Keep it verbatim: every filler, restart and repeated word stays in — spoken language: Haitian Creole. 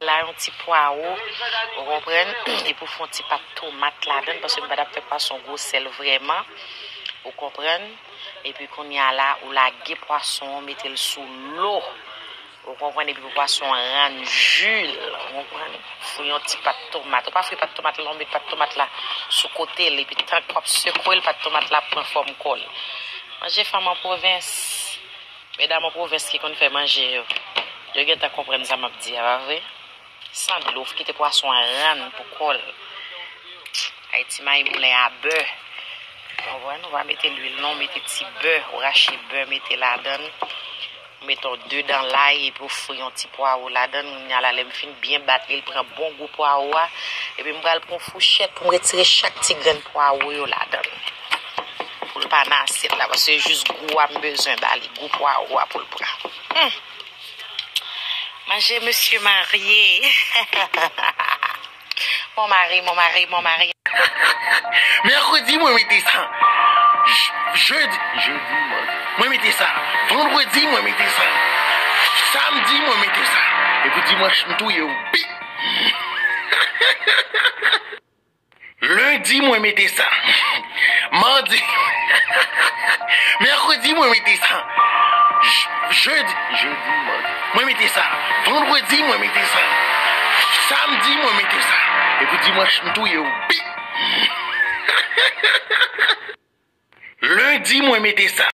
La, yon ti pwawo, ou konprann? Epi w fè yon ti pat tomat ladan l, paske m pa t ap fè pwason gwosè l vrèman, ou konprann? Epi kounye a la, ou lage pwason an, mete l sou lo, ou konprann? Epi pou pwason an rann ji l, ou konprann? Fri yon ti pat tomat. Ou pa fri pat tomat la, ou met pat tomat la sou kote l, epi tank w ap sekwe l, pat tomat la ap pran fòm kò l. Manje fanm an pwovens. Medam an pwovens ki konn fè manje yo, yo gentan konprann sa m ap di a, pa vre? San dlo, w kite pwason an rann pou kò l. Ayiti mayi moulen a bè. Ou konprann? Ou pa mete lwil non, ou mete ti bè, ou rache bè, mete ladan l. Ou mete yon de dan lay, epi ou fri yon ti pwawo ladan l. Kounye a la, lè m fin byen bat li, l pran bon gou pwawo a. Epi m pral pran yon fouchèt pou m retire chak ti grenn pwawo yo ladan l. Pou l pa nan asyèt la, paske jis gou a m bezwen ba li, gou pwawo a pou l pran. Hmm. Manje mesye marye. Mon mari, mon mari, mon mari. Mèkredi, mwen mete sa. J- Jedi, jedi, mwen, mwen mete sa. Vandredi, mwen mete sa. Samdi, mwen mete sa. Epi dimanch, m touye w. Pi! Lendi, mwen mete sa. Madi, mèkredi, mwen mete sa. J- Jedi, jedi, mwen, mwen mete sa. Vandredi, mwen mete sa. Samdi, mwen mete sa. Epi dimanch, m touye w. Pi! Lendi, mwen mete sa.